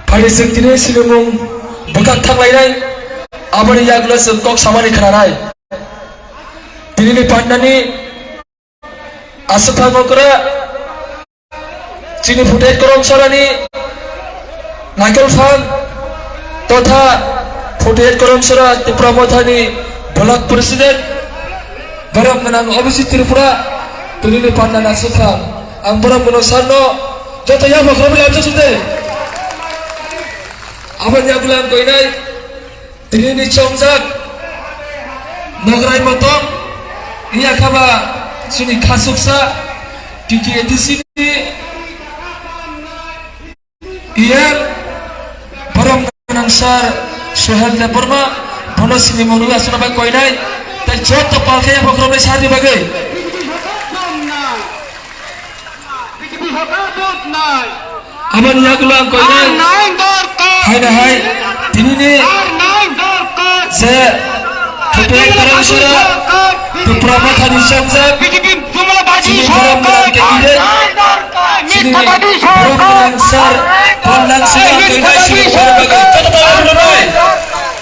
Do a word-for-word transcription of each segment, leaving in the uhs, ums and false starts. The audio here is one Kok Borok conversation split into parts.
Phaidi chwng tini sinimung bwkhak thaklainai, aboni yagulo chwng kok samani khnanai. Tinini pandani aswk phan okra, chini Phutai Koromsorani Michael Phan totha Phutai Koromsora Tipra Mothani Block President, borok gwnang Abhijit Tripura, tinini pandani aswk phan. Ang borok gwnang sarno joto yapha khoroknwi lamjak side. Aboni yagulo ang koinai. Tinini chongjak Nograi Motom, iya khaba chini khasuksa T T A D C ni E M, borok gwnang sir Sohel Debbarma, bono sinimung aswkno bai koinai, tai joto palkhaya bokhoroknwi sadi bagwi. Aboni yagulo ang koinai. Haina hai, tinini je Phutai Koromsora Tipra Mothani chongjak, chini borok gwnang candidate, chini borok gwnang sir Ponnang Singh ang koinai, chini borok bagwi joto bagwi.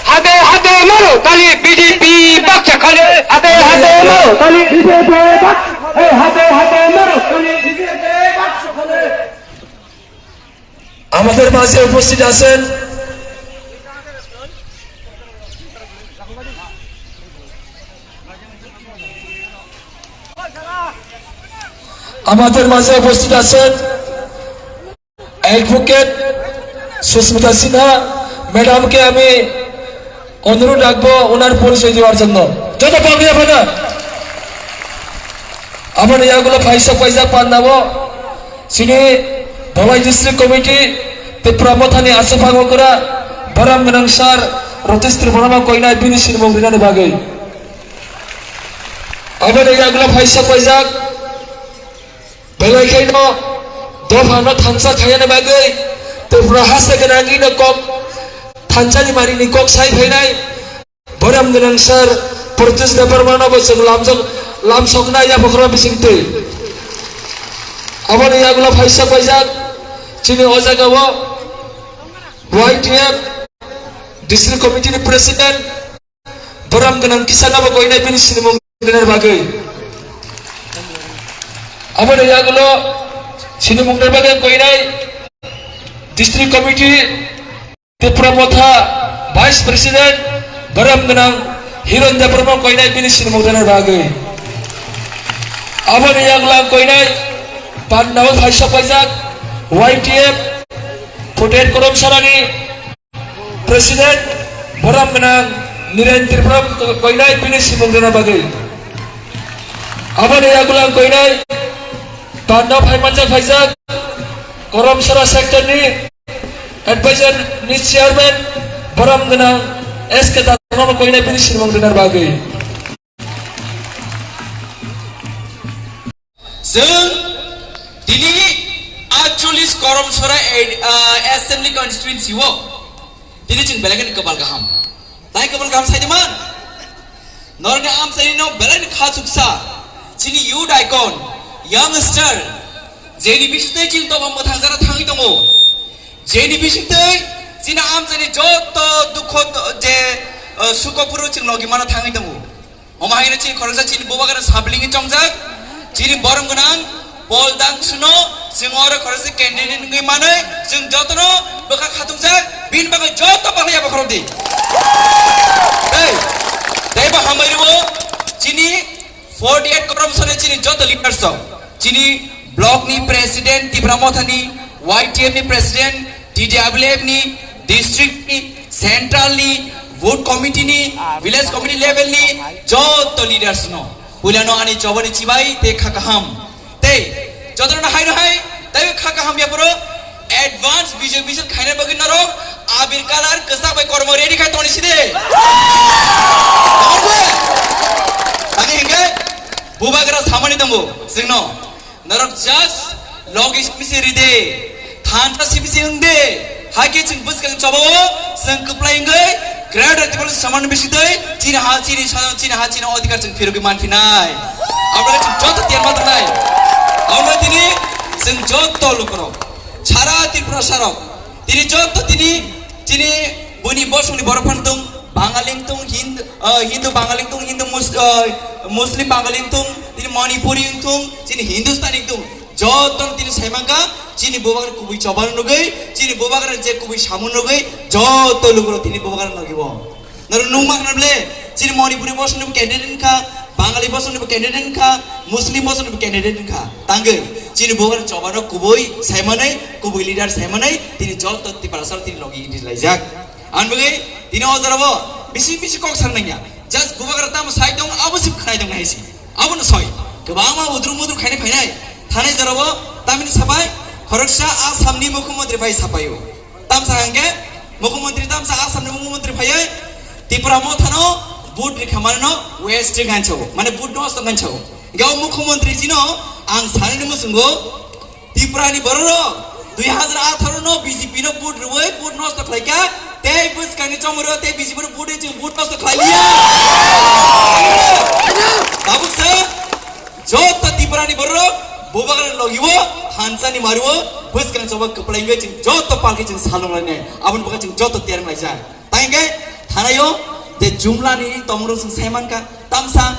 Hade hade maro kali B J P baksa khale. Hade hade maro kali B J P baksa khale. Hade hade maro kali B J P baksa khale. আমাদের মাঝে উপস্থিত আছেন আমাদের মাঝে উপস্থিত আছেন অ্যাডভোকেট সুস্মিতা সিনহা ম্যাডামকে আমি অনুরোধ রাখবো ওনার পরিচয় দেওয়ার জন্য। যত পাগড়ি আপনারা আমার ইয়াগুলো ফাইসা পয়সা পান্নাবো চিনি ধলাই ডিস্ট্রিক্ট কমিটি ত্রিপুরা মথানি আসে ভাগকরা বরাম গনাং স্যার রতেশ ত্রিপুরামা কইনাই বিনি সিনমং রিনানি বাগৈ। Aboni yagulo phaisa paijak, belai khaino dophano thansa khayani bagwi Tripura haste gwnangwino kok thansani marini kok sai phainai Borom gwnang sir Protest Debbarmano bo chwng lamjak, lamsoknai yaphakro bisingtwi. Aboni yagulo phaisa paijak chini o jagao Y T F District Committee ni President Borom gwnang kisa nabo koinai bini sinimung dinner bagwi. Aboni yagulo sinimung ni bagwi koinai District Committee Tipra Motha Vice President Borom gwnang Hiron Debbarma koinai bini sinimung dinner bagwi. Aboni yagulo koinai pandao phaisa paijak Y T F Phutai Koromsarani President Borom gwnang Niren Tripura koinai bini simung rwna bagwi. Aboni yagulang koinai tanda phaimanjak phaijak Koromsara sector ni advisor ni chairman Borom gwnang S K Debbarma koinai bini simung rwna bagwi. Chwng tini aatcholish Koromsora, ah, Assembly Constituency o tini chwng belai kheno kwbal kaham. Tai kwbal kaham sai man. Norokni amchaini no belai no kha chuksa. Chini youth icon, youngster, jeni bisingtwi chini dophang mwthang jara thangwi tongo. Jeni bisingtwi chini amchaini joto dukho je, ah, sukho phuru chwng logi mana thangwi tongo. Omo hai no chini khoroksa chini bubagra sabling chongjak, chini borom gwnang Paul Dang suno, chwng oro khoroksa candidate wngwi manwi, chwng jotono bwkha khatungjak, bini bagwi joto pakhliya bokhorok di. Tei, tei bo hambai rwo, chini forty eight Koromsora chini joto leaders rok, chini block ni president Tipra Motha ni, Y T F ni president, T D W F ni, district ni, central ni, booth committee ni, village committee level ni, joto leaders no. Puilano ani chobani chibai tei kha kaham. Tei jotono hai no hai, tei kha kaham ya poro advance visualization khaina bagwi norok abir color kwchak bai kormo ready khai toni side. Tamo khe? Tani hingke bubagra samani tongo, singno. Norok just logi sibisi ride, thansa sibisi wngde, hake chwng bwskang chobao, chwng kwplai wngwi, greater Tipraland samani bisitwi, chini ha, chini sa, chini ha, chini odhikar chwng phirogwi manphinai. Aboni chwng joto tiyan ma tongnai. Aboni tini chwng joto lukurok, sara Tripura sarok, tini joto tini, chini buni bosongni borok phano tong, Bangali wngthung, Hindu, ah, Hindu Bangali wngthung, Hindu Mus-, ah, Muslim Bangali wngthung, tini Manipuri wngthung, chini Hindustani wngthung, jotono tini saimangkha, chini bubagra kubui chobano nugwi, chini bubagra je kubui samung nugwi, joto lugurok tini bubagra nogibo. Naro nungma khna ble, chini Manipuri bosongni bo candidate wngkha, Bangali bosongni bo candidate wngkha, Muslim bosongni bo candidate wngkha. Tangwi, chini bubagra chobano kubui saimanai, kubui leader saimanai, tini joto Tiprasa tini logi iri laijak. Ang bagwi tini o jorabo bisi bisi kok san nangya. Just bubagra tamo sai tong, abo sip khnai tong nai si. Abo no soi. Kwbangma udru mudru khainai phainai. Thanai jorabo tamini sabai khoroksa Assamni mukhyamantri phai sapaio. Tamsa hangke mukhyamantri tamsa Assamni mukhyamantri phaioi Tipra mothano vote rikha mane no waste ganchao. Mane vote nosto ganchao. Gao mukhyamantri jino ang sanani musungo Tripura ni bororok dui hazar atharo no B J P no vote rwui vote nosto khlaikha, tei bwskangni chomoro tei B J P no vote rwui chwng vote nosto khlai liya. Tabuk se joto Tripura ni bororok bubagra logiwo, thansa ni mariwo, bwskang choba kwplai wngwi chwng joto palki chwng salong lainai. Aboni bagwi chwng joto tereng laijak. Tangke thanayo je jumla ni tomoro chwng saimankha tamsa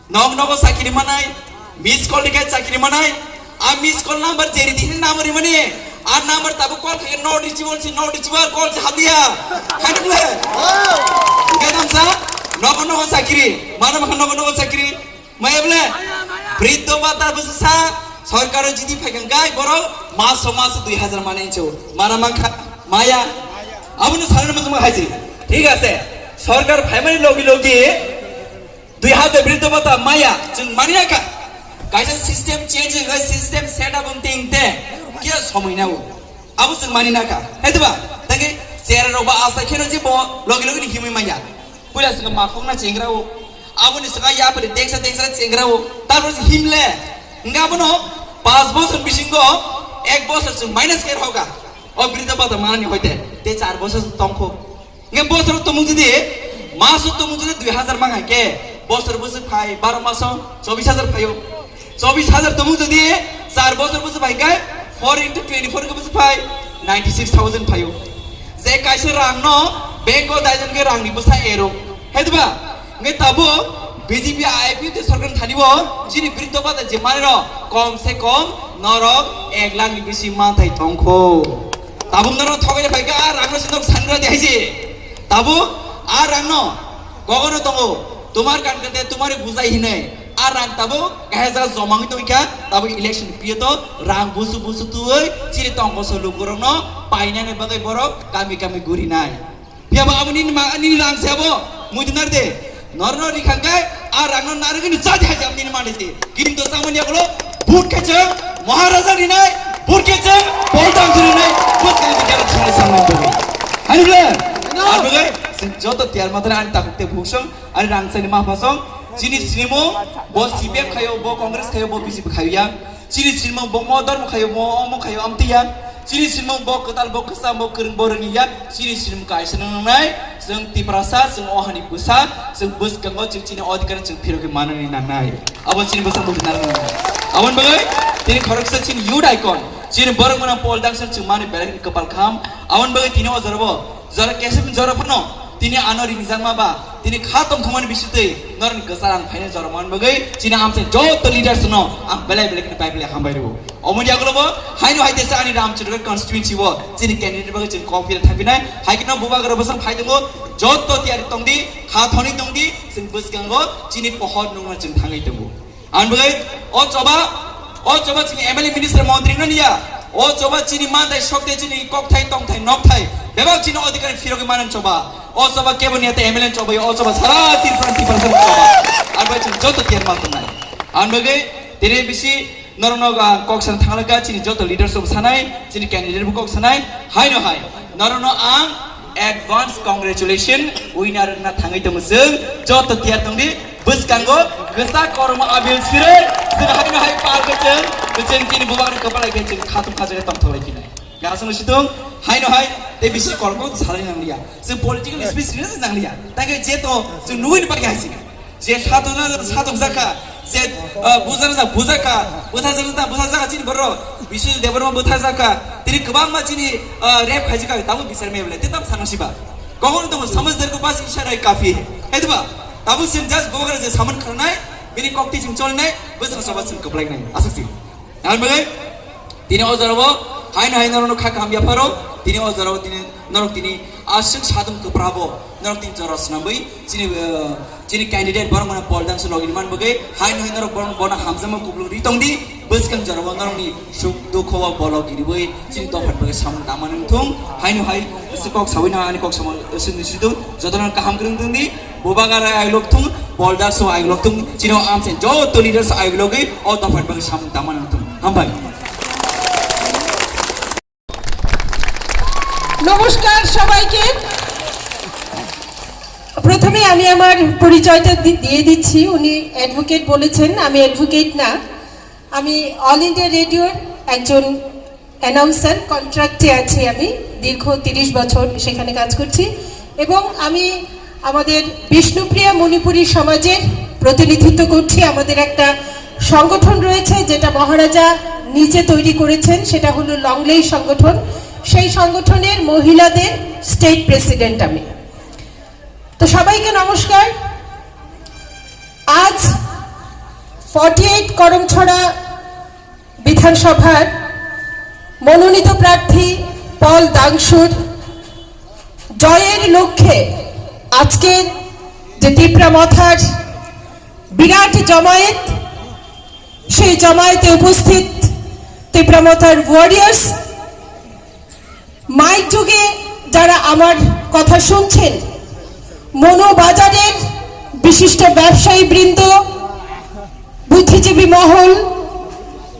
Nok nogo chakiri manai, miss call rikhe chakiri manai. A miss call number jeri dini number rimani. A number tabuk call khe not reachable si, not reachable call si hadiya. Hai ble. Gadam sa, nogo nogo chakiri. Mana maka nogo nogo chakiri. Maya ble. Briddo bata busa sa, sorkar jidi phaikan gai borok maso maso dui hazar manai cho. Mara mangkha, maya. Abunu sarana mujuma haji. Thik ase. Sorkar phaimani logi logi Dui hajar briddo bata maya, chwng mani naka. Kaisa system change wngkha, system set up wngte wngte kira somoi nao. Abo chwng mani naka. Hai diba? Tangke chera rok ba asa kheno je bo logi logi ni himwi manya. Puila swkang makhok na chengra o. Abo ni swkang yapri deksa deksa chengra o. Tarpor se himle. Hingke abono pas bosor bisingo ek bosor chwng minus khe hoga. O briddo bata manani hoite. Te char bosor tongkho. Nge bosor tomung jodi, maso tomung jodi dui hazar mang hai ke, bosor bwswk phai, baro maso chobis hazar phaio. Chobis hazar tomung jodi, char bosor bwswk phai ke, four into twenty four ke bwswk phai, ninety six thousand phaio. Je kaisa rang no, bank o daijon ke rang ni bwsa ero. Hai diba? Nge tabo B J P I P F te sorkar thani bo, chini briddo bata je mani ro, kom se kom, norok ek lakh ni bisi manthai tongkho. Tabuk norok thogoi phai kha, a rangno se norok sangra de haise. Tabuk a rangno gogono tongo. Tumar kan kate tumari bujai hinai. A rang tabuk kahai jaga jomangwi tongkha, tabuk election priyo to rang busu busu tuoi chiri tongkho so lukurokno painani bagwi borok kami kami gurinai. Phiya ba abo nini ma, nini rang se abo, mui dinar de. Norno rikhang kai, a rangno narwgini chadi hai jam nini mani de. Kintu samani agulo, but kecheng, Maharaja rinai, but kecheng, Poltang rinai, but kecheng kera chini samani de. Hani bole? Ano. Ano gai, sing joto tiar matara ani takuk te buksong, ani rang sani ma pasong, chini sinimo, bo C P M khayo, bo Congress khayo, bo B J P khayo yang. Chini sinimung bo mo dormo khayo, mo omo khayo, amtwi ya. Chini sinimung bo kwtal, bo kwcham, bo kwrwng, bo rwngya. Chini sinimung kaisa nang nangnai. Chwng Tiprasa, chwng o hani bwsa, chwng bwskango chwng chini odhikar chwng phirogwi manani nangnai. Abo chini bwsa bwrwi nangnai. Aboni bagwi tini khoroksa chini youth icon, chini borok mwnang Paul Dangsar chwng mani belai kwpal kham. Aboni bagwi tini o jorabo Jora kesem jora phano tini ano ringjakma ba, tini kha tongthokmani bisitwi norokni kwchar ang phaina jora man bagwi chini amchai joto leaders no ang belai belai kheno pai belai hambai rwo. Omoni yagulo bo haino hai tesa ani Ramchandra constituency bo chini candidate bagwi chini kok phira thapinai, hai kheno bubagra bwsang phai tongo, joto tiyari tongdi, kha thoni tongdi, chwng bwskango chini pohor nungma chwng thangwi tongo. Ang bagwi o choba, o choba chini M L A minister montri no niya. O choba chini manthai sokthai chini kokthai tongthai nokthai. Bebak chini odhikar phirogwi manang choba. O choba kebo neta M L A choba, o choba sara Tripura Tripura choba. Arbai chini joto tiyan ma tongnai. Ang bagwi tini bisi norokno ang kok san thanglaka chini joto leaders rok sanai, chini candidate bo kok sanai. Haino hai. Norokno ang advance congratulation winner na thangwi tongo chwng joto tiyan tongdi. Bwskango kwchak kormo abil sirwi chwng haino hai palgo chwng, chwng chini bubakni kwpalai khe chwng khatung khajaga tongthoklai khinai. Gasung situng, haino hai, tei bisi kolkol salai nangliya. Chwng political speech rina nangliya. Tangke je to, chwng nugui ni bagwi hai sini. Je satung na, satung jaka, je, ah, bujar na, bujar ka, buthar jaka na, buthar jaka chini borok, Bisnu Debbarma buthar jaka, tini kwbangma chini, ah, rape khai jaka, tamo bisar me bole, te tam sana siba. Kokon tamo samajhdar ko paas ishara hi kafi hai. Hai diba? Tamo chwng just bubakra je saman kharnai, bini kokti chwng cholnai, bwswng soba chwng kwplai nai. Aswk si. Ang bagwi tini o jorao haino hai norokno kha kaham yapharo, tini o jorao tini norok tini aswk sadung kwprabo norok tini jora swnamwi chini, eh, chini candidate borok mano Paul Dangsu logi man bagwi haino hai norok borok bono hamjakma kuplung ri tongdi, bwskang jorao norokni suk dukho o bolok giriwi chini dophani bagwi samung tangma nang thung, haino hai se kok sawi na ani kok samung se nisi do jotono kaham kwrwng tongdi. Bubagra ailok thung, Paul Dangsu ailok thung, chini o amchaini joto leaders ailogwi o dophani bagwi samung tangma nang thung. Hambai. নমস্কার সবাইকে। প্রথমে আমি আমার পরিচয়টা দি-, দিয়ে দিচ্ছি। উনি অ্যাডভোকেট বলেছেন, আমি অ্যাডভোকেট না, আমি অল ইন্ডিয়া রেডিওর একজন অ্যানাউন্সার, কন্ট্রাক্টে আছি আমি, দীর্ঘ তিরিশ বছর সেখানে কাজ করছি। এবং আমি আমাদের বিষ্ণুপ্রিয়া মণিপুরী সমাজের প্রতিনিধিত্ব করছি। আমাদের একটা সংগঠন রয়েছে, যেটা মহারাজা নিজে তৈরি করেছেন, সেটা হলো লংলেই সংগঠন। সেই সংগঠনের মহিলাদের স্টেট প্রেসিডেন্ট আমি। তো সবাইকে নমস্কার। আজ ফর্টি এইট করমছড়া বিধানসভার মনোনীত প্রার্থী পল দাংশুর জয়ের লক্ষ্যে আজকের যে তিপ্রা মথার বিরাট জমায়েত, সেই জমায়েতে উপস্থিত তিপ্রা মথার ওয়ারিয়ার্স, মাইক যুগে যারা আমার কথা শুনছেন, মনোবাজারের বিশিষ্ট ব্যবসায়ী বৃন্দ, বুদ্ধিজীবী মহল,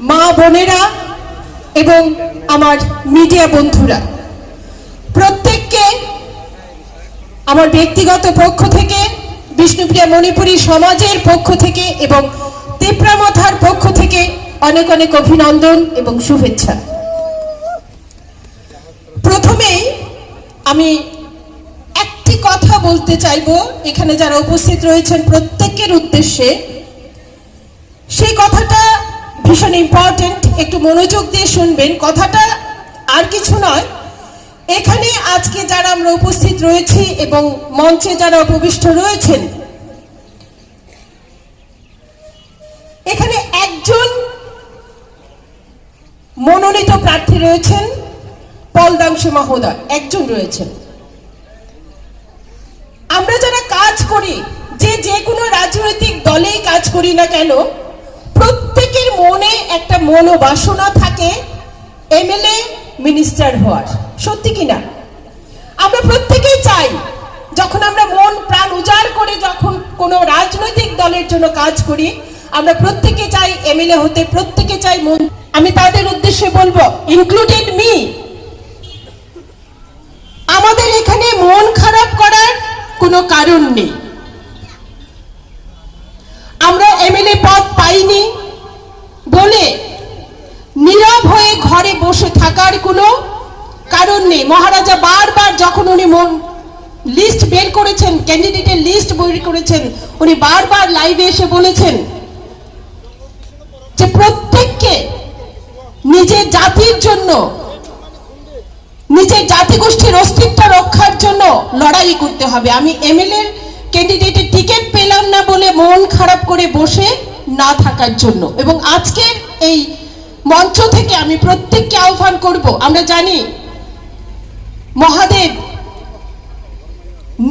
মা বোনেরা এবং আমার মিডিয়া বন্ধুরা, প্রত্যেককে আমার ব্যক্তিগত পক্ষ থেকে, বিষ্ণুপ্রিয়া মণিপুরী সমাজের পক্ষ থেকে এবং তিপ্রা মথার পক্ষ থেকে অনেক অনেক অভিনন্দন এবং শুভেচ্ছা। প্রথমেই আমি একটি কথা বলতে চাইবো এখানে যারা উপস্থিত রয়েছেন প্রত্যেকের উদ্দেশ্যে। সেই কথাটা ভীষণ ইম্পর্ট্যান্ট, একটু মনোযোগ দিয়ে শুনবেন। কথাটা আর কিছু নয়, এখানে আজকে যারা আমরা উপস্থিত রয়েছি এবং মঞ্চে যারা উপবিষ্ট রয়েছেন, এখানে একজন মনোনীত প্রার্থী রয়েছেন, পল দাংশু মহোদয় একজন রয়েছেন। আমরা যারা কাজ করি, যে যে কোনো রাজনৈতিক দলেই কাজ করি না কেন, প্রত্যেকের মনে একটা মনোবাসনা থাকে এমএলএ মিনিস্টার হওয়ার, সত্যি কি না? আমরা প্রত্যেকেই চাই, যখন আমরা মন প্রাণ উজাড় করে যখন কোনো রাজনৈতিক দলের জন্য কাজ করি, আমরা প্রত্যেকে চাই এমএলএ হতে, প্রত্যেকে চাই মন। আমি তাদের উদ্দেশ্যে বলবো, ইনক্লুডেড মি, আমাদের এখানে মন খারাপ করার কোনো কারণ নেই। আমরা এমএলএ পদ পাইনি বলে নীরব হয়ে ঘরে বসে থাকার কোনো কারণ নেই। মহারাজা বারবার যখন উনি মন লিস্ট বের করেছেন, ক্যান্ডিডেটের লিস্ট বের করেছেন, উনি বারবার লাইভে এসে বলেছেন যে প্রত্যেককে নিজের জাতির জন্য, নিজের জাতিগোষ্ঠীর অস্তিত্ব রক্ষার জন্য লড়াই করতে হবে। আমি এমএলএ ক্যান্ডিডেটের টিকিট পেলাম না বলে মন খারাপ করে বসে না থাকার জন্য। এবং আজকের এই মঞ্চ থেকে আমি প্রত্যেককে আহ্বান করব, আমরা জানি মহাদেব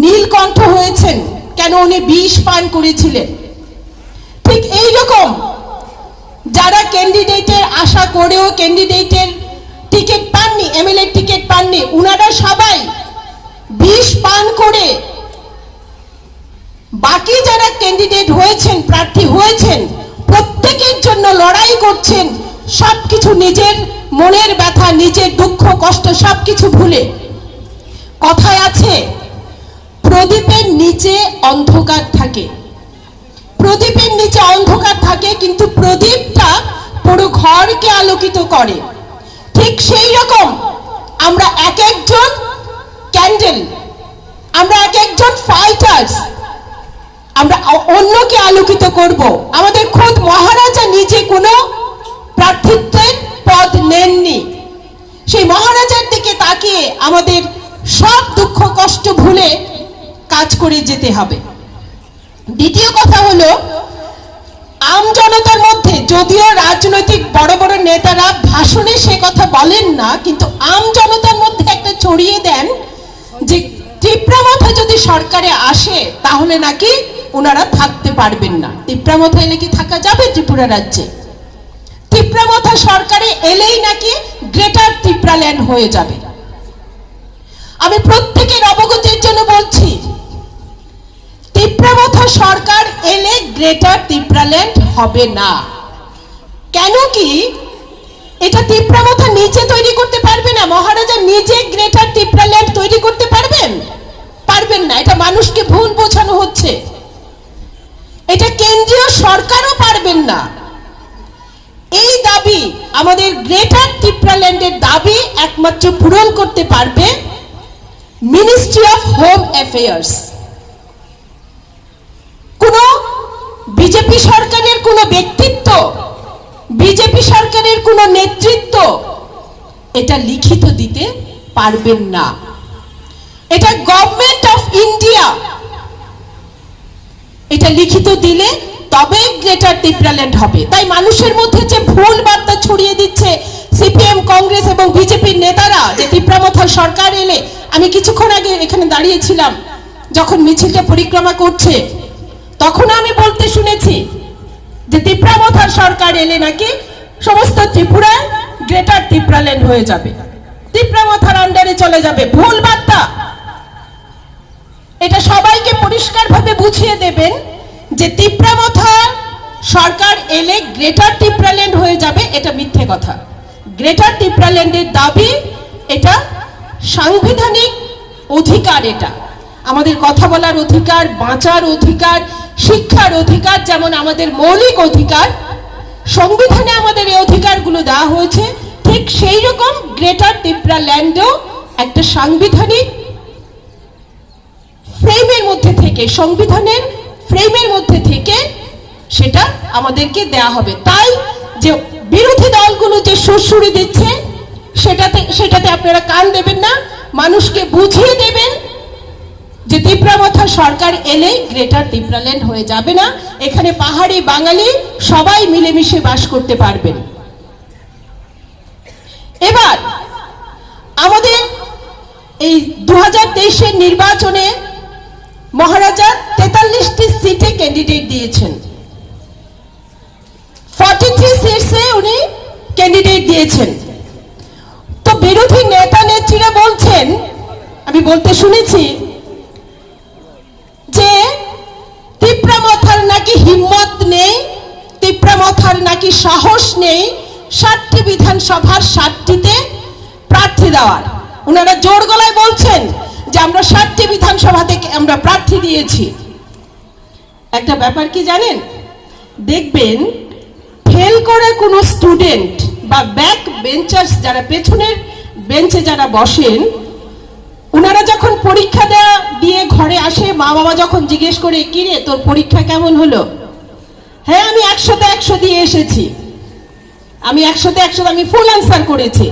নীলকণ্ঠ হয়েছেন, কেন উনি বিষ পান করেছিলেন। ঠিক এই রকম যারা ক্যান্ডিডেটের আশা করেও ক্যান্ডিডেটের টিকিট পাননি, এমএলএ টিকিট পাননি, ওনারা সবাই বিষ পান করে বাকি যারা ক্যান্ডিডেট হয়েছেন, প্রার্থী হয়েছেন, প্রত্যেকের জন্য লড়াই করছেন। সবকিছু, নিজের মনের ব্যথা, নিজের দুঃখ কষ্ট সবকিছু ভুলে। কথায় আছে, প্রদীপের নিচে অন্ধকার থাকে। প্রদীপের নিচে অন্ধকার থাকে, কিন্তু প্রদীপটা পুরো ঘরকে আলোকিত করে। ঠিক সেই রকম আমরা এক একজন ক্যান্ডেল, আমরা এক একজন ফাইটার্স। আমরা অ-, অন্যকে আলোকিত করব। আমাদের খোদ মহারাজা নিজে কোনো প্রার্থিত্বের পদ নেননি। সেই মহারাজার দিকে তাকিয়ে আমাদের সব দুঃখ কষ্ট ভুলে কাজ করে যেতে হবে। দ্বিতীয় কথা হলো, আম জনতার মধ্যে, যদিও রাজনৈতিক বড় বড় নেতারা ভাষণে সে কথা বলেন না, কিন্তু আম জনতার মধ্যে একটা ছড়িয়ে দেন যে তিপ্রা মথা যদি সরকারে আসে, তাহলে নাকি ওনারা থাকতে পারবেন না। তিপ্রা মথা এলে কি থাকা যাবে ত্রিপুরা রাজ্যে? তিপ্রা মথা সরকারে এলেই নাকি গ্রেটার তিপ্রাল্যান্ড হয়ে যাবে। আমি প্রত্যেকের অবগতির জন্য বলছি, তিপ্রা মথা সরকার এলে গ্রেটার তিপ্রাল্যান্ড হবে না। কেন কি? এটা তিপ্রা মথা নিজে তৈরি করতে পারবে না। মহারাজা নিজে গ্রেটার তিপ্রাল্যান্ড তৈরি করতে পারবেন? পারবেন না। এটা মানুষকে ভুল বোঝানো হচ্ছে। এটা কেন্দ্রীয় সরকারও পারবেন না। এই দাবি, আমাদের গ্রেটার তিপ্রাল্যান্ডের দাবি একমাত্র পূরণ করতে পারবে মিনিস্ট্রি অফ হোম অ্যাফেয়ার্স। কোনো বিজেপি সরকারের কোনো ব্যক্তিত্ব, বিজেপি সরকারের কোনো নেতৃত্ব এটা লিখিত দিতে পারবেন না। এটা গভর্নমেন্ট অফ ইন্ডিয়া এটা লিখিত দিলে তবে গ্রেটার তিপ্রাল্যান্ড হবে। তাই মানুষের মধ্যে যে ভুল বার্তা ছড়িয়ে দিচ্ছে সিপিএম, কংগ্রেস এবং বিজেপির নেতারা, যে তিপ্রা মথার সরকার এলে, আমি কিছুক্ষণ আগে এখানে দাঁড়িয়েছিলাম, যখন মিছিলটা পরিক্রমা করছে, তখন আমি বলতে শুনেছি যে তিপ্রা মথার সরকার এলে নাকি সমস্ত ত্রিপুরা গ্রেটার তিপ্রাল্যান্ড হয়ে যাবে, তিপ্রা মথার আন্ডারে চলে যাবে। ভুল বার্তা। এটা সবাইকে পরিষ্কারভাবে বুঝিয়ে দেবেন যে তিপ্রা মথার সরকার এলে গ্রেটার তিপ্রাল্যান্ড হয়ে যাবে, এটা মিথ্যে কথা। গ্রেটার তিপ্রাল্যান্ডের দাবি এটা সাংবিধানিক অধিকার, এটা আমাদের কথা বলার অধিকার, বাঁচার অধিকার, শিক্ষার অধিকার, যেমন আমাদের মৌলিক অধিকার। সংবিধানে আমাদের এই অধিকারগুলো দেওয়া হয়েছে, ঠিক সেই রকম গ্রেটার তিপ্রাল্যান্ডও একটা সাংবিধানিক ফ্রেমের মধ্যে থেকে, সংবিধানের ফ্রেমের মধ্যে থেকে সেটা আমাদেরকে দেয়া হবে। তাই যে বিরোধী দলগুলো যে সুরসুরি দিচ্ছে, সেটাতে, সেটাতে আপনারা কান দেবেন না, মানুষকে বুঝিয়ে দেবেন যে তিপ্রা মথা সরকার এলে গ্রেটার তিপ্রাল্যান্ড হয়ে যাবে না, এখানে পাহাড়ি বাঙালি সবাই মিলেমিশে বাস করতে পারবেন। এবার আমাদের এই দু হাজার তেইশের নির্বাচনে মহারাজা তেতাল্লিশটি সিটে ক্যান্ডিডেট দিয়েছেন, ফর্টি থ্রি সিটসে উনি ক্যান্ডিডেট দিয়েছেন। তো বিরোধী নেতা নেত্রীরা বলছেন, আমি বলতে শুনেছি যে তিপ্রা মথার নাকি হিম্মত নেই, তিপ্রা মথার নাকি সাহস নেই সাতটি বিধানসভার সাতটিতে প্রার্থী দেওয়ার। ওনারা জোর গলায় বলছেন যে আমরা সাতটি বিধানসভা থেকে আমরা প্রার্থী দিয়েছি। একটা ব্যাপার কি জানেন, দেখবেন ফেল করা কোনো স্টুডেন্ট বা ব্যাক বেঞ্চার্স, যারা পেছনের বেঞ্চে যারা বসেন, ওনারা যখন পরীক্ষা দেয়া দিয়ে ঘরে আসে, মা বাবা যখন জিজ্ঞেস করে, "কি রে, তোর পরীক্ষা কেমন হলো?" "হ্যাঁ, আমি একশোতে একশো দিয়ে এসেছি, আমি একশোতে একশো, আমি ফুল আনসার করেছি।"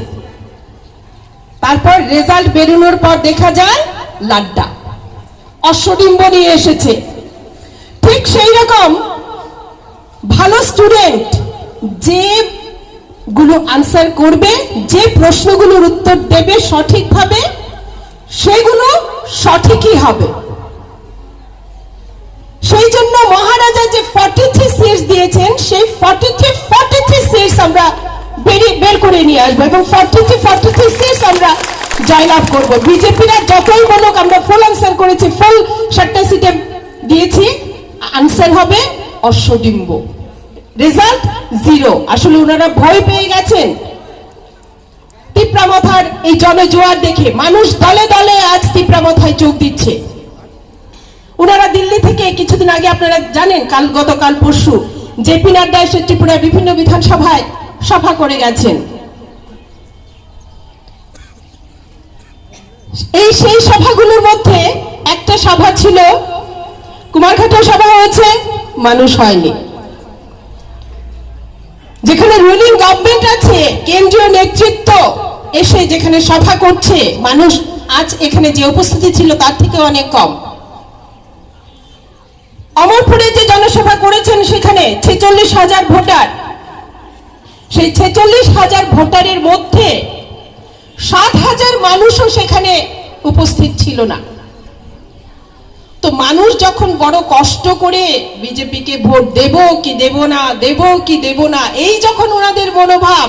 তারপর রেজাল্ট বেরোনোর পর দেখা যায় লাড্ডা, অশ্বডিম্ব নিয়ে এসেছে। ঠিক সেই রকম ভালো স্টুডেন্ট যেগুলো আনসার করবে, যে প্রশ্নগুলোর উত্তর দেবে সঠিকভাবে, সেগুলো সঠিকই হবে। সেই জন্য মহারাজা যে ফর্টি থ্রি সিটস দিয়েছেন, সেই forty three, forty three seats আমরা বেরিয়ে বের করে নিয়ে আসবো এবং forty three forty three seats আমরা জয়লাভ করব। বিজেপিরা যতই বলুক আমরা ফুল আনসার করেছি, ফুল সাতটা সিটে দিয়েছি, আনসার হবে অশ্বডিম্ব, রেজাল্ট জিরো। আসলে ওনারা ভয় পেয়ে গেছেন। তিপ্রা মথার এই জনজোয়ার দেখে মানুষ দলে দলে আজ তিপ্রা মথায় যোগ দিচ্ছে। ওনারা দিল্লি থেকে কিছুদিন আগে, আপনারা জানেন, কাল, গতকাল পরশু জেপি নাড্ডা এসে ত্রিপুরার বিভিন্ন বিধানসভায় সভা করে গেছেন। এই সেই সভাগুলোর মধ্যে একটা সভা ছিল, কুমারঘাটেও সভা হয়েছে, মানুষ হয়নি। যেখানে রুলিং গভর্নমেন্ট আছে, কেন্দ্রীয় নেতৃত্ব এসে যেখানে সভা করছে, মানুষ আজ এখানে যে উপস্থিতি ছিল তার থেকে অনেক কম। অমরপুরে যে জনসভা করেছেন সেখানে ছেচল্লিশ হাজার ভোটার, সেই ছেচল্লিশ হাজার ভোটারের মধ্যে সাত হাজার মানুষও সেখানে উপস্থিত ছিল না। তো মানুষ যখন বড় কষ্ট করে বিজেপিকে ভোট দেব কি দেব না, দেব কি দেব না, এই যখন ওনাদের মনোভাব,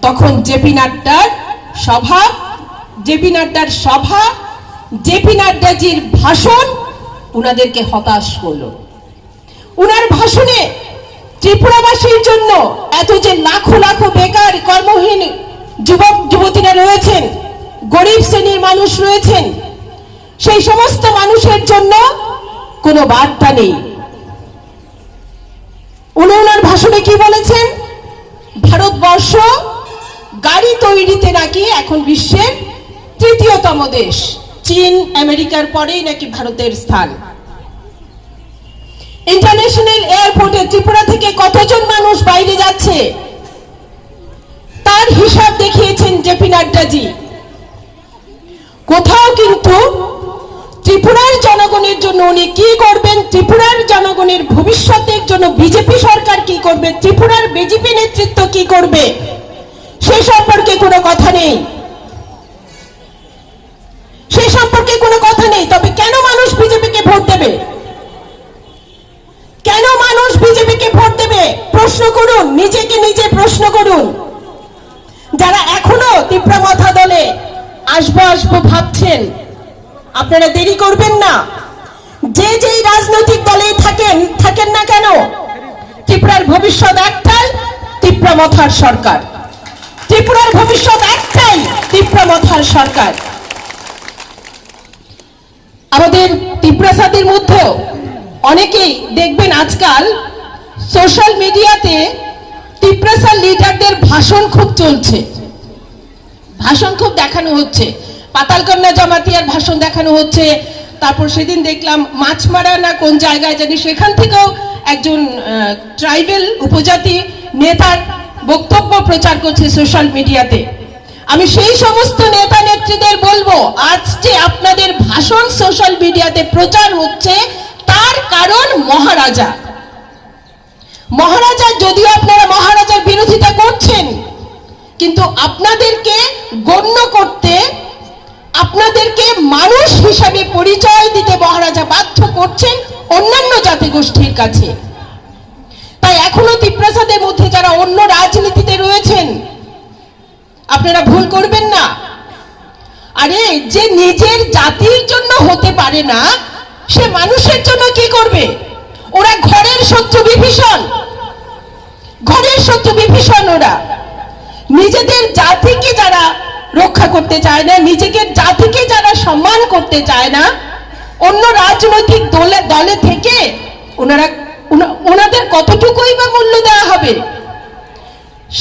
তখন জেপি নাড্ডার সভা, জেপি নাড্ডার সভা, জেপি নাড্ডাজির ভাষণ ওনাদেরকে হতাশ করলো। ওনার ভাষণে ত্রিপুরাবাসীর জন্য এত যে লাখো লাখো বেকার, কর্মহীন যুবক যুবতীরা রয়েছেন, গরিব শ্রেণীর মানুষ রয়েছেন, সেই সমস্ত মানুষের জন্য কোনো বার্তা নেই। উনি ওনার ভাষণে কি বলেছেন? ভারতবর্ষ গাড়ি তৈরিতে নাকি এখন বিশ্বের তৃতীয়তম দেশ, চীন, আমেরিকার পরেই নাকি ভারতের স্থান। ইন্টারন্যাশনাল এয়ারপোর্টে ত্রিপুরা থেকে কতজন মানুষ বাইরে যাচ্ছে, তার হিসাব দেখিয়েছেন জেপি নাড্ডাজি। কোথাও কিন্তু ত্রিপুরার জনগণের জন্য উনি কি করবেন, ত্রিপুরার জনগণের ভবিষ্যতের জন্য বিজেপি সরকার কি করবে, ত্রিপুরার বিজেপি নেতৃত্ব কি করবে, সে সম্পর্কে কোনো কথা নেই, সে সম্পর্কে কোনো কথা নেই। তবে কেন মানুষ বিজেপিকে ভোট দেবে? কেন মানুষ বিজেপিকে ভোট দেবে? প্রশ্ন করুন, নিজেকে নিজে প্রশ্ন করুন। যারা এখনো তিপ্রা মথা দলে আসবো আসবো ভাবছেন, আপনারা দেরি করবেন না। যে যেই রাজনৈতিক দলেই থাকেন, থাকেন না কেন, ত্রিপুরার ভবিষ্যৎ একটাই, তিপ্রা মথার সরকার। ত্রিপুরার ভবিষ্যৎ একটাই, তিপ্রা মথার সরকার। আমাদের তিপ্রাসাদের মধ্যেও অনেকেই দেখবেন আজকাল সোশ্যাল মিডিয়াতে তিপ্রাসা লিডারদের ভাষণ খুব চলছে, ভাষণ খুব দেখানো হচ্ছে। পাতালকন্যা জমাতিয়ার ভাষণ দেখানো হচ্ছে। তারপর সেদিন দেখলাম মাছমারা না কোন জায়গায় জানি, সেখান থেকেও একজন ট্রাইবেল উপজাতি নেতার বক্তব্য প্রচার করছে সোশ্যাল মিডিয়াতে। আমি সেই সমস্ত নেতা নেত্রীদের বলবো, আজ যে আপনাদের ভাষণ সোশ্যাল মিডিয়াতে প্রচার হচ্ছে, তার কারণ মহারাজা। মহারাজা, যদিও আপনারা মহারাজার বিরোধিতা করছেন, কিন্তু আপনাদেরকে গণ্য করতে, আপনাদেরকে মানুষ হিসাবে পরিচয় দিতে মহারাজা বাধ্য করছেন অন্যান্য জাতিগোষ্ঠীর কাছে। তাই এখনো তিপ্রাসাদের মধ্যে যারা অন্য রাজনীতিতে রয়েছেন, আপনারা ভুল করবেন না। আরে, যে নিজের জাতির জন্য হতে পারে না, সে মানুষের জন্য কি করবে? ওরা ঘরের শত্রু বিভীষণ, ঘরের শত্রু বিভীষণ। ওরা নিজেদের জাতিকে যারা রক্ষা করতে চায় না, নিজেকে, জাতিকে যারা সম্মান করতে চায় না, অন্য রাজনৈতিক দলে, দলে থেকে ওনারা, ওনা-, ওনাদের কতটুকুই বা মূল্য দেওয়া হবে?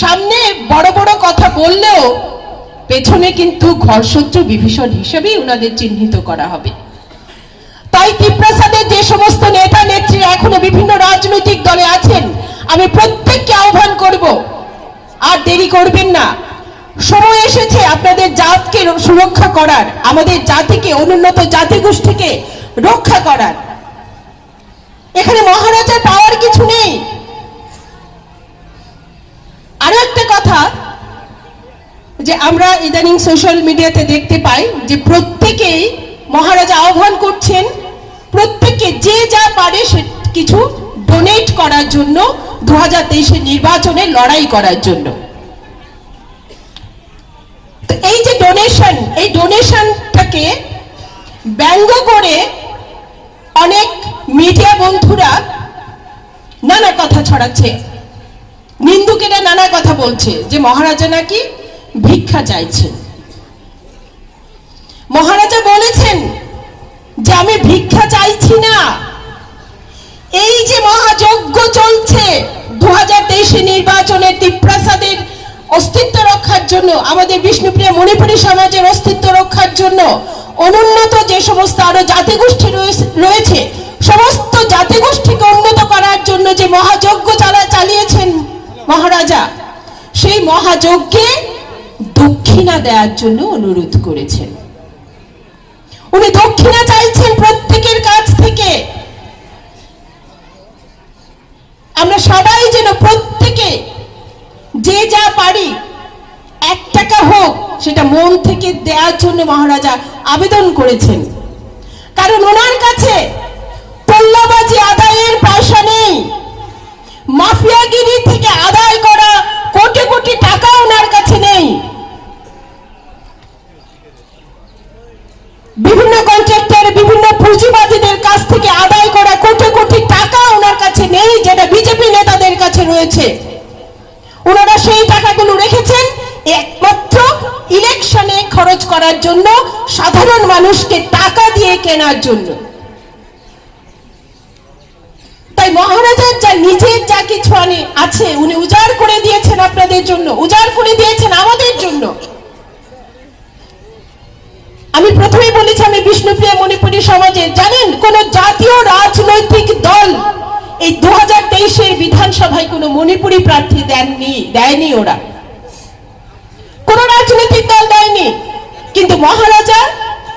সামনে বড় বড় কথা বললেও পেছনে কিন্তু ঘরশত্রু বিভীষণ হিসেবেই ওনাদের চিহ্নিত করা হবে। তাই তিপ্রাসাদের যে সমস্ত নেতা নেত্রীরা এখনো বিভিন্ন রাজনৈতিক দলে আছেন, আমি প্রত্যেককে আহ্বান করব, আর দেরি করবেন না। সময় এসেছে আপনাদের জাতকে সুরক্ষা করার, আমাদের জাতিকে, অনুন্নত জাতিগোষ্ঠীকে রক্ষা করার। এখানে মহারাজার পাওয়ার কিছু নেই। আরো একটা কথা, যে আমরা ইদানিং সোশ্যাল মিডিয়াতে দেখতে পাই যে প্রত্যেকেই মহারাজা আহ্বান করছেন, প্রত্যেকে যে যা পারে সে কিছু ডোনেট করার জন্য, দু হাজার তেইশের নির্বাচনে লড়াই করার জন্য। এই যে ডোনেশন, এই ডোনেশনটাকে ব্যঙ্গ করে অনেক মিডিয়া বন্ধুরা নানা কথা ছড়াচ্ছে, নিন্দুকেরা নানা কথা বলছে যে মহারাজা নাকি ভিক্ষা চাইছেন। মহারাজা বলেছেন যে আমি ভিক্ষা চাইছি না। এই যে মহাযজ্ঞ চলছে দু হাজার তেইশে নির্বাচনে তিপ্রাসাদের অস্তিত্ব রক্ষার জন্য, আমাদের বিষ্ণুপ্রিয়া মণিপুরী সমাজের অস্তিত্ব রক্ষার জন্য, অনুন্নত যে সমস্ত আরো জাতিগোষ্ঠী রয়েছে, রয়েছে, সমস্ত জাতিগোষ্ঠীকে উন্নত করার জন্য যে মহাযজ্ঞ চালা চালিয়েছেন মহারাজা, সেই মহাযজ্ঞে দক্ষিণা দেওয়ার জন্য অনুরোধ করেছেন। উনি দক্ষিণা চাইছেন প্রত্যেকের কাছ থেকে। আমরা সবাই যেন প্রত্যেকে যে যা পারি এক টাকা হোক, সেটা মন থেকে দেওয়ার জন্য মহারাজা আবেদন করেছেন। কারণ ওনার কাছে তোল্লাবাজি আদায়ের পয়সা নেই, মাফিয়াগিরি থেকে আদায় করা কোটি কোটি টাকা ওনার কাছে নেই। বিভিন্ন কন্ট্রাক্টর, বিভিন্ন পুঁজিবাদীদের কাছ থেকে আদায় করা কোটি কোটি টাকা ওনার কাছে নেই, যেটা বিজেপি নেতাদের কাছে রয়েছে। ওনারা সেই টাকাগুলো রেখেছেন একমাত্র ইলেকশনে খরচ করার জন্য, সাধারণ মানুষকে টাকা দিয়ে কেনার জন্য। তাই মহারাজার যা নিজের যা কিছু আনি আছে, উনি উজাড় করে দিয়েছেন আপনাদের জন্য, উজাড় করে দিয়েছেন আমাদের জন্য। আমি প্রথমেই বলেছি, আমি বিষ্ণুপ্রিয়া মণিপুরী সমাজে, জানেন, কোন জাতীয় রাজনৈতিক দল এই দু হাজার তেইশের বিধানসভায় কোনো মণিপুরী প্রার্থী দেননি, দেয়নি ওরা। কোন রাজনৈতিক দল দেয়নি, কিন্তু মহারাজা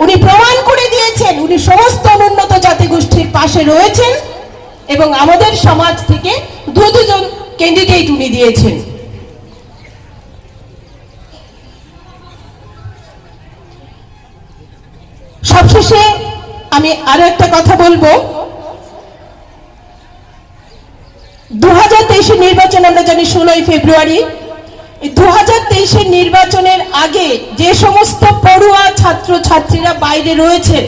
উনি প্রমাণ করে দিয়েছেন উনি সমস্ত অনুন্নত জাতিগোষ্ঠীর পাশে রয়েছেন এবং আমাদের সমাজ থেকে দু দুজন ক্যান্ডিডেট উনি দিয়েছেন। সবশেষে আমি আরো একটা কথা বলবো, দু হাজার তেইশের নির্বাচন আমরা জানি ষোলোই ফেব্রুয়ারি। এই দু হাজার তেইশের নির্বাচনের আগে যে সমস্ত পড়ুয়া ছাত্র ছাত্রীরা বাইরে রয়েছে,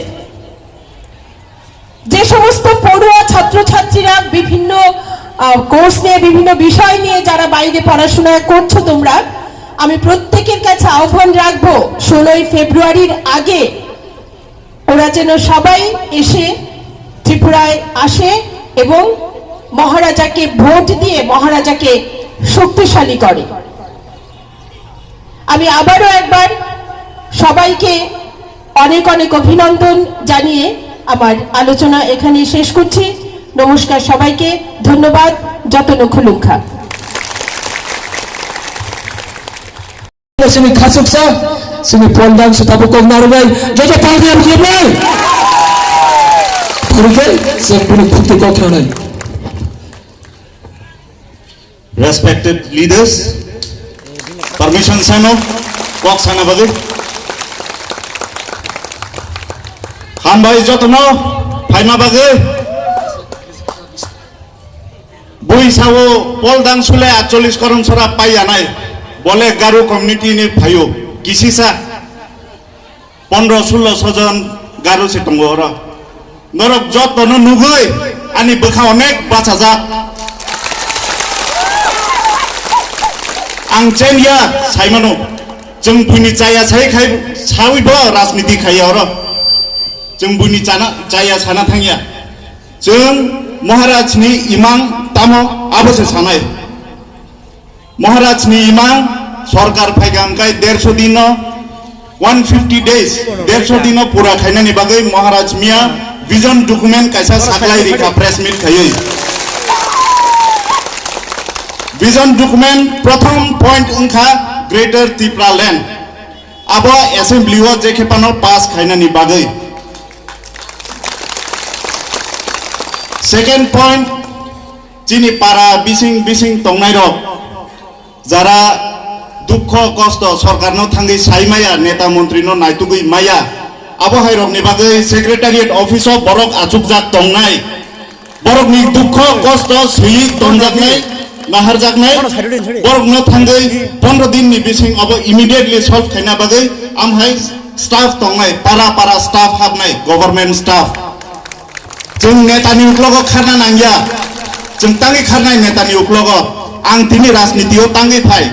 যে সমস্ত পড়ুয়া ছাত্র ছাত্রীরা বিভিন্ন কোর্স নিয়ে, বিভিন্ন বিষয় নিয়ে যারা বাইরে পড়াশোনা করছো তোমরা, আমি প্রত্যেকের কাছে আহ্বান রাখবো, ষোলোই ফেব্রুয়ারির আগে ওরা যেন সবাই এসে ত্রিপুরায় আসে এবং মহারাজাকে ভোট দিয়ে মহারাজাকে শক্তিশালী করে। আমি আবারও একবার সবাইকে অনেক অনেক অভিনন্দন জানিয়ে আমার আলোচনা এখানেই শেষ করছি। নমস্কার সবাইকে, ধন্যবাদ। যতন খুলুংখা। Sini khasuksa, sini pondang se tabuk kok narwai, joto palni abdi nai. Purke, sini puni bhakti kok khanai. Respected leaders, permission sano, kok sana bagwi. Hambai jotono, phaima bagwi. Bui sao pol dang sule atchollis korom sora pai anai. Bole Garo community ni phaio. Kisisa pondro sullo sojon Garo se tongo oro. Norok joto no nugui ani bwkha onek bachajak. Ang chenya saimano. Chwng buini chaya sai khai sawi bo rajniti khaiya oro. Chwng buini chana, chaya sana thangya. Chwng Maharaj ni imang tamo abo se sanai. Maharaj ni imang sorkar phaikha hwnkhe derso din no, one fifty days, derso din no pura khainani bagwi Maharaj miya vision document kaisa saklai rikha press meet khaiwi. Vision document prothom point wngkha Greater Tipraland. Abo assembly o je khe phano pass khainani bagwi. Second point, chini para bising bising tongnai rok jara dukho kosto sorkar no thangwi sai maya, neta montri no naitugwi maya, abo hai rok ni bagwi secretariat office o borok achukjak tongnai. Borokni dukho, kosto, swi tonjaknai. naharjaknai, borokno thangwi pondro din ni bising abo immediately solve khaina bagwi amhai staff tongnai, para para staff habnai, government staff. Chwng neta ni uklogo kharna nangya, chwng tangwi kharnai neta ni uklogo. Ang tini rajniti o tangwi phai.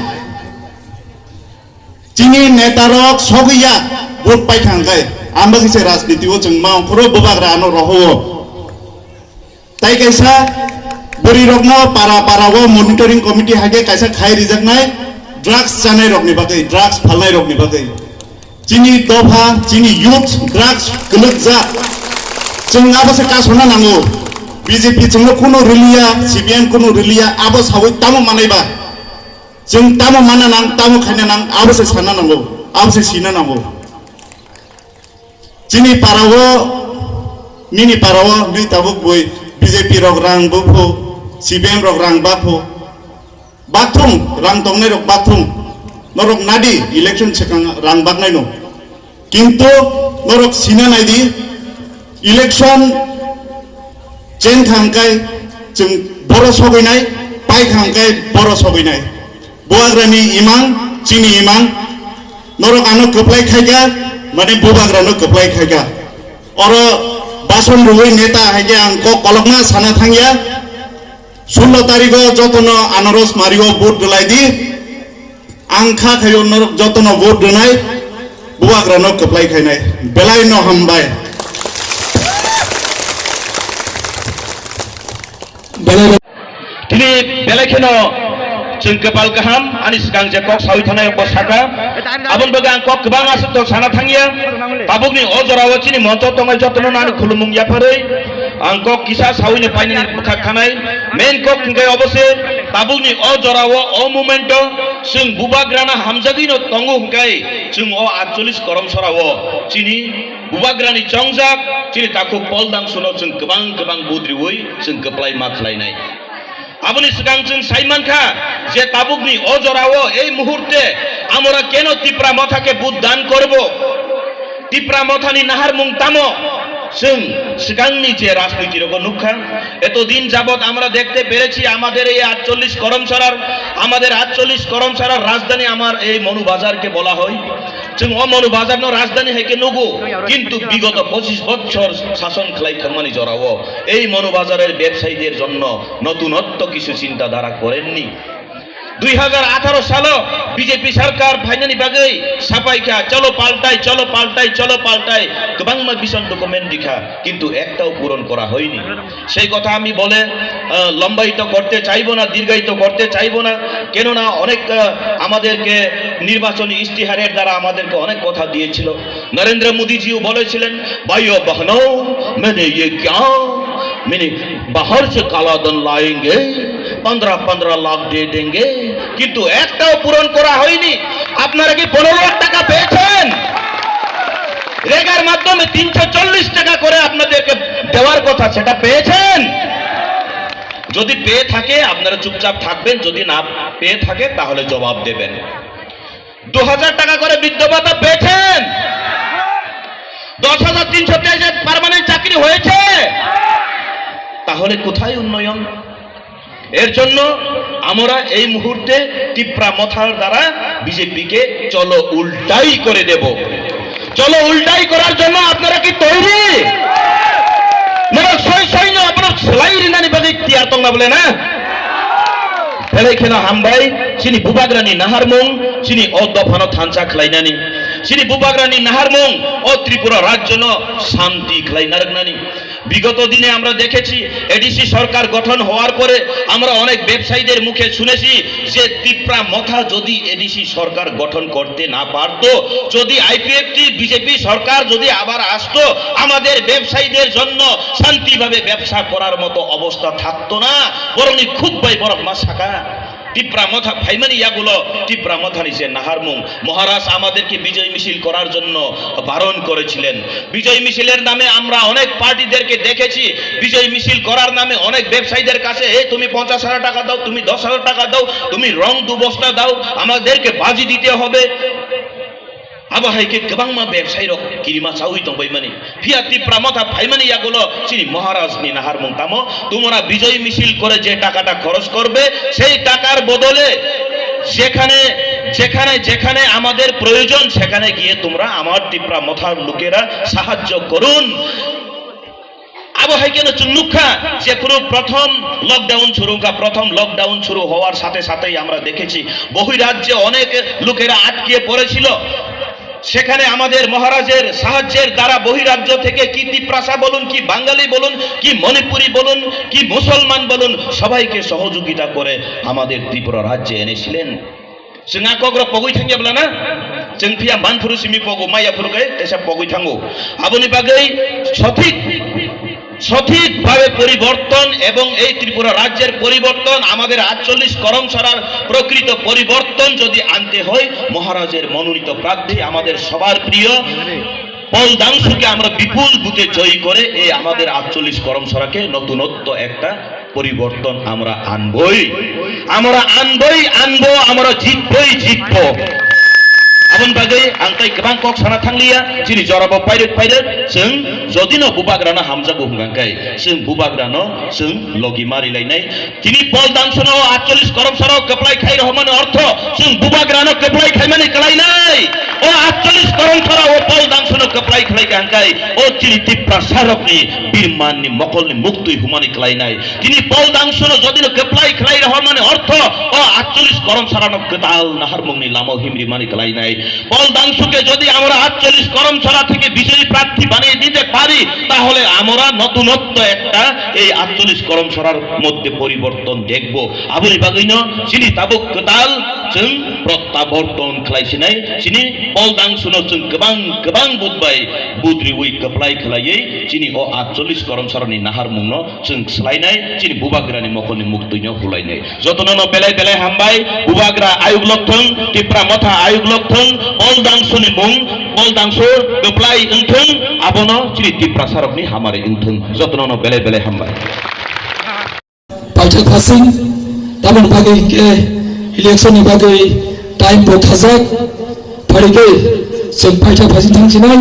Chini neta rok sogwi ya, vote pai thang khe, ang bagwi se rajniti o chwng ma ongkhoro bubagra ano roho o. Tai kaisa bwrwi rokno para para o monitoring committee hai khe kaisa khai rijaknai drugs chanai rokni bagwi, drugs phalnai rokni bagwi. Chini dopha, chini youth drugs kwlwkjak. Chwng abo se kasona nango. B J P chwngno kunu rwliya, C P M kunu rwliya, abo sawi tamo manai ba. Chwng tamo mana nang, tamo khaina nang, abo se sana nango, abo se sina nango. Chini parao, nini parao, nini tabuk bui B J P rok rang buphu, C P M rok rang baphu, bathung, rang tongnai rok bathung, norok nadi election swkang rang baknai no. Kintu norok sina naidi, election chen thang kai chwng boro sogwinai, pai thang kai boro sogwinai. Buagrani imang, chini imang, norok ano kwplai khaika, mane bubagrano kwplai khaika. Oro bason rwui neta haikhe ang kok kolokma sana thangya. Sullo tarigo jotono anaros mario vote rwlai di. Ang kha khayo norok jotono vote rwnai, bubagrano kwplai khainai. Belai no hambai. Belai no. Tini belai kheno chwng kwpal kaham, ani swkang je kok sawi thanai bo saka. Aboni bagwi ang kok kwbang aswk to sana thangya. Tabukni o jorao chini moncho tongnai jotono nani khulumung yapharwi ang kok kisa sawi ni painani bwkha khanai. Main kok hwnkhe obo se, tabukni o jorao, o momento chwng bubagrana hamjagwino tongo hwnkhe, chwng o atchollish koromsora o chini bubagrani chongjak, chini takhuk Poldang suno chwng kwbang kwbang budriwi chwng kwplai ma khlainai. Aboni swkang chwng sai mankha je tabukni o jorao ei muhurte amora keno Tipra Motha ke budh dan korbo? Tipra Mothani naharmung tamo? Chwng swkangni je rajniti rogo nukha, এতদিন যাবত আমরা দেখতে পেরেছি আমাদের এই আটচল্লিশ করমছড়ার, আমাদের আটচল্লিশ করমছড়ার রাজধানী আমার এই মনুবাজারকে বলা হয়। Chwng o Manu Bazar no rajdhani hai khe nugo, kintu bigoto pochis bochor sason khlai thangmani jorao ei Manu Bazar er bebsayidi er jonno notunotto kichu chinta dhara korenni. Dui hajar atharo salo B J P sarkar phainani bagwi sapai kha, "Cholo paltai, cholo paltai, cholo paltai," kwbangma vision document rikha, kintu ektao puron kora hoyni. সেই কথা আমি বলে, আহ, লম্বায়িত করতে চাইবো না, দীর্ঘায়িত করতে চাইবো না, কেননা অনেক, আহ, আমাদেরকে নির্বাচনী ইশতেহারের দ্বারা আমাদেরকে অনেক কথা দিয়েছিল। নরেন্দ্র মোদীজিও বলেছিলেন, "ভাইও বহনো, मैंने ये क्या, मैंने बाहर से काला धन लाएंगे, पन्द्रह पन्द्रह लाख दे देंगे," কিন্তু একটাও পূরণ করা হয়নি। আপনারা কি পনেরো লাখ টাকা পেয়েছেন? রেগার মাধ্যমে তিনশো চল্লিশ টাকা করে আপনাদেরকে দেওয়ার কথা, সেটা পেয়েছেন? যদি পেয়ে থাকে, আপনারা চুপচাপ থাকবেন, যদি না পেয়ে থাকে, তাহলে জবাব দেবেন। দু হাজার টাকা করে বৃদ্ধ ভাতা পেয়েছেন? দশ হাজার তিনশো তেইশে পার্মানেন্ট চাকরি হয়েছে? তাহলে কোথায় উন্নয়ন? এর জন্য আমরা এই মুহূর্তে তিপ্রা মথার দ্বারা বিজেপিকে চলো উল্টাই করে দেব। চলো উল্টাই করার জন্য আপনারা কি তৈরি? Norok soi soi no abono swlai rinani bagwi tiyar tongna bole na? Belai kheno hambai, chini bubagrani naharmung, chini o dophano thansa khlainani, chini bubagrani naharmung, o Tripura rajyono shanti khlai narwknani. বিগত দিনে আমরা দেখেছি, এডিসি সরকার গঠন হওয়ার পরে আমরা অনেক ব্যবসায়ীদের মুখে শুনেছি যে তিপ্রা মথা যদি এডিসি সরকার গঠন করতে না পারতো, যদি আইপিএফটি বিজেপি সরকার যদি আবার আসতো, আমাদের ব্যবসায়ীদের জন্য শান্তিভাবে ব্যবসা করার মতো অবস্থা থাকতো না, বরং খুব ভাই বরং মা শাখা। তিপ্রা মথা ভাইমানি ইয়াগুলো তিপ্রা মথানি যে নাহারমুং মহারাজ আমাদেরকে বিজয় মিছিল করার জন্য বারণ করেছিলেন। বিজয় মিছিলের নামে আমরা অনেক পার্টিদেরকে দেখেছি, বিজয় মিছিল করার নামে অনেক ব্যবসায়ীদের কাছে, "এই তুমি পঞ্চাশ হাজার টাকা দাও, তুমি দশ হাজার টাকা দাও, তুমি রং দু বস্তা দাও, আমাদেরকে বাজি দিতে হবে।" Abo hai khe kwbangma bebsai rok kirima chawi tongbaimani. Phiya Tipra Motha phaimani yagulo chini Maharaj ni naharmung tamo? তোমরা বিজয় মিছিল করে যে টাকাটা খরচ করবে, সেই টাকার বদলে যেখানে, যেখানে, যেখানে আমাদের প্রয়োজন, সেখানে গিয়ে তোমরা আমার তিপ্রা মথার লোকেরা সাহায্য করুন। Abo hai khe no chwng nukha, jephuru prothom lockdown shuru wngkha, prothom lockdown shuru howar sathe sathei amra dekhechi, bohirajye onek lokera atkiye poresil. সেখানে আমাদের মহারাজের সাহায্যের দ্বারা বহিরাজ্য থেকে কি তিপ্রাসা বলুন, কি বাঙালি বলুন, কি মণিপুরি বলুন, কি মুসলমান বলুন, সবাইকে সহযোগিতা করে আমাদের ত্রিপুরা রাজ্যে এনেছিলেন। Chwng a kokrok pogwi thangya bwlana? Chwng phiya manphuru simi pogo, maya phuru khe teisa pogwi thango. Aboni bagwi sothik, সঠিকভাবে পরিবর্তন এবং এই ত্রিপুরা রাজ্যের পরিবর্তন, আমাদের আটচল্লিশ করমছড়ার প্রকৃত পরিবর্তন যদি আনতে হয়, মহারাজের মনোনীত প্রার্থী, আমাদের সবার প্রিয় পল দাংশুকে আমরা বিপুল ভোটে জয়ী করে এই আমাদের আটচল্লিশ করমছড়াকে নতুনত্ব একটা পরিবর্তন আমরা আনবই, আমরা আনবই আনবো, আমরা জিতবই জিতবো। Aboni bagwi ang tai kwbang kok sana thangliya, chini jorabo pairwk pairwk, chwng jodino bubagrano hamjago hwnkha khe, chwng bubagrano chwng logi mari lainai. Tini Pol Dangsono o atchollish koromsarao kwplai khai rohormani ortho, chwng bubagrano kwplai khaimani kwlainai. O atchollish koromsarao o Pol Dangsono kwplai khlai kha hwnkhe, o chini Tiprasarokni birmanni mokolni muktwi humani kwlainai. Tini Pol Dangsono jodino kwplai khlai rohormani ortho, o atchollish koromsarano kwtal naharmungni lamao himrimani kwlainai. পল দাংশুকে যদি আমরা আটচল্লিশ করমছড়া থেকে বিজয়ী প্রার্থী বানিয়ে দিতে পারি, তাহলে আমরা নতুনত্ব একটা এই আটচল্লিশ করমছড়ার মধ্যে পরিবর্তন দেখব। Aboni bagwino chini tabuk kwtal chwng protyaborton khlai sinai, chini Pol Dangsuno chwng kwbang kwbang budbai budriwi kwplai khlaiwi chini o atchollish koromsorani naharmungno chwng swlainai, chini bubagrani mokolni muktwino hulainai. Jotono no belai belai hambai, bubagra ayuk lokthwng, Tipra Motha ayuk lokthwng, Pol Dangsuni mung, Pol Dangsu kwplai wngthwng, abono chini Tiprasarokni hamari wngthwng. Jotono no belai belai hambai. Paithak phasing, tamoni bagwi hinkhe election ni bagwi time bo khajak, phaigwi chwng paithak phasing thangsinai.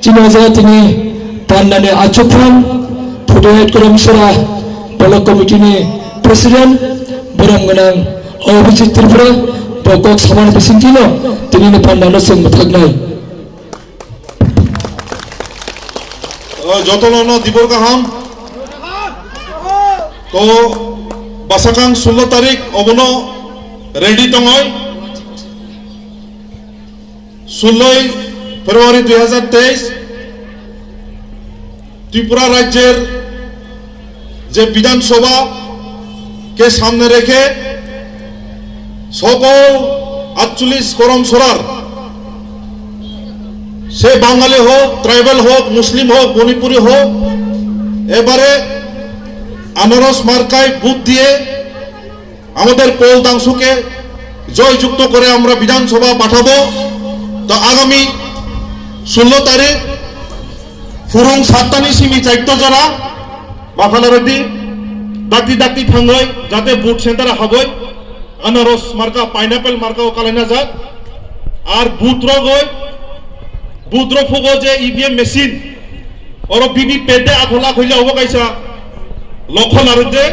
Chini o jaga tini pandani achukphang, forty eight Koramsora Block Committee ni President, borom gwnang Abhijit Tripura, bo kok samani bisingtwino tinini pandano chwng mwthaknai. O, jotono no dibor kaham. To, bwsakang sullo tarik obono ready tongoi. ষোলোই ফেব্রুয়ারি দুই হাজার তেইশ, ত্রিপুরা রাজ্যের যে বিধানসভাকে সামনে রেখে সকল আটচল্লিশ করমছড়ার, সে বাঙালি হোক, ট্রাইবাল হোক, মুসলিম হোক, মণিপুরি হোক, এবারে আনারস মার্কায় ভোট দিয়ে আমাদের পল দাংশুকে জয়যুক্ত করে আমরা বিধানসভা পাঠাবো। তো আগামী ষোলো তারিখ ফুরুং সাতটানি সিমি চারটা জোড়া মাফালা রেড্ডি ডাকতি ডাকতি থাঙ্গই যাতে ভোট সেন্টারে হাবই আনারস মার্কা, পাইনাপেল মার্কা ও কালাইনা যাক। আর ভোট রগই, ভোট রফুগো যে EVM machine, oro VVPAT de akhola akhoila obo kaisa lokho narwk de,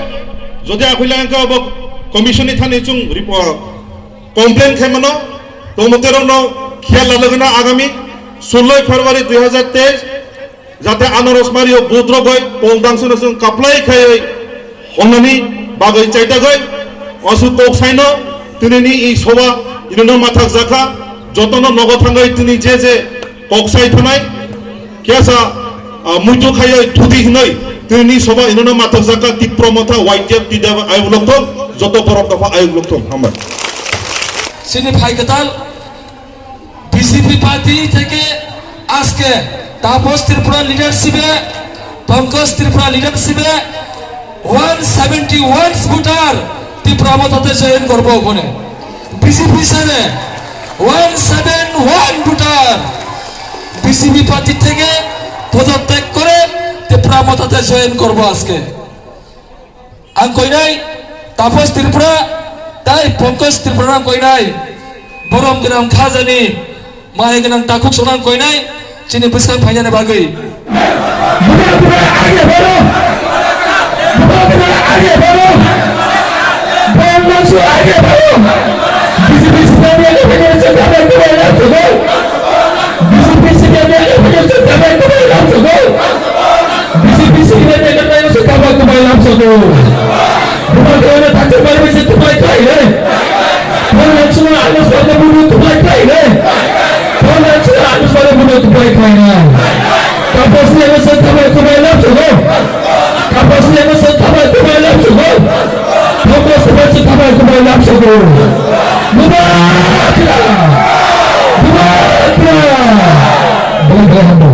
jodi akhoila hwnkhe obo commission ni thani chwng report, complain khaimano, tongmwtwi rokno khiyal lalogwino agami ষোলোই ফেব্রুয়ারি দুই হাজার তেইশ jate Anaros Mario budrogoi Pol Dangsono chwng kaplai khaiwi honnani bagwi chaitagoi osu kok saino tinini i soba inono mathak jakha jotono nogo thangwi tini je je kok sai thanai kesa muitu khaiwi thudi hinoi tinini soba inono mathak jakha Tipra Motha Y T F T D F ayuk lokthong joto borok dopha ayuk lokthong hambai. Sini phai kwtal BJP party থেকে আজকে তাপস ত্রিপুরা লিডারশিপে, পঙ্কজ ত্রিপুরা লিডারশিপে one seventy one voter Tripura মথাতে জয়েন করবো ওখানে। বিজেপি ছেড়ে one seven one voter BJP party থেকে পদত্যাগ করে ত্রিপুরা মথাতে জয়েন করবো আজকে। Ang koinai Tapas Tripura, tai Pankaj Tripura ang koinai, borom gwnang khajani, Mai gwnang takhuk sonang koinai chini bwskang phainani bagwi. Bubagra age baro! Bubagra age baro! Bonglangshu age baro! B J P C P M ni age baro se kabai kubai lam sogo! B J P C P M ni age baro se kabai kubai lam sogo! B J P C P M ni age baro se kabai kubai lam sogo! Bubagra no thakchak bai bai se kubai khai re! Bonglangshu no ano sarda buru kubai khai re! Bonglangshu no ano sarda buru kubai khai re! Kapas ni ano se kabai kubai lam sogo! Kapas ni ano se kabai kubai lam sogo! Kapas ni ano se kabai kubai lam sogo! Bubagra! Bubagra! Bubagra!